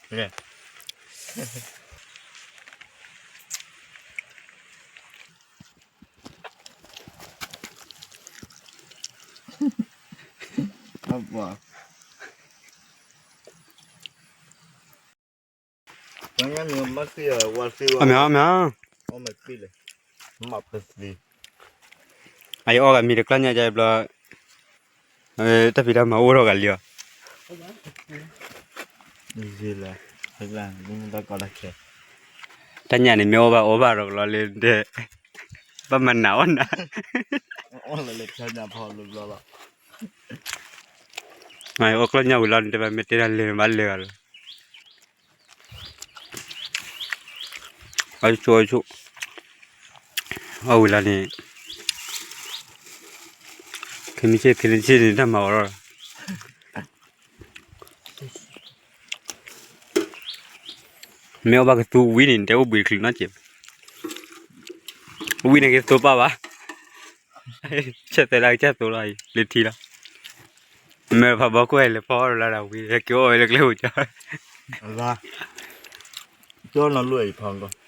အမ့ၢ်အမ့ၢ် အအီၣ်ဂၤမံၤတကျါညါကဘျီ, တၢ်ဖံးတၢ်မၤအိၣ်ထီၣ်ဂၤလံအီၤ, တၢ်ညၣ်န့ၣ်မ့ၢ်အီၣ်ဘၣ်အီၣ်ဘၣ်ဒီးကလီလၢဒဲး, ဘၣ်မၤနးအီၣ်နၤ, အီၣ်ကျီၢ်ညၣ်ဝံၤလီၤန့ၣ် တဲဘၣ်မ့ၢ်တဲတၢ်လဲၤဘၣ်လဲၤဂၤလီၤ. အဆိ အဆိ အဝံၤလီၤန့ၣ်, ခဲမုၢ်ဆ့ၣ် ခဲမုၢ်ဆ့ၣ်န့ၣ် တၢ်မၤအီၤလီၤ. မ့ၢ်အီၣ်ဘၣ်ကသူဝံၤန့ၣ် တဲအိၣ်ဘှံးတချုးနီတစဲး, ဝံၤန့ၣ်က့ၤသိပၢ်ဘၣ်, ဆဲးသဲဒၣ်ကစၢ်သိလီၤ, လၢထံလီၤ, မ့ၢ်ဖးဘီခိၣ်ဟဲလၢဖီအီၣ်လီၤဒၣ်ဝံၤ ဟဲက့ၤအီၣ်ဝဲလၢကျဲအိၣ်ကၠီ, ကၠီနီၤလိၣ်အံၤဖီ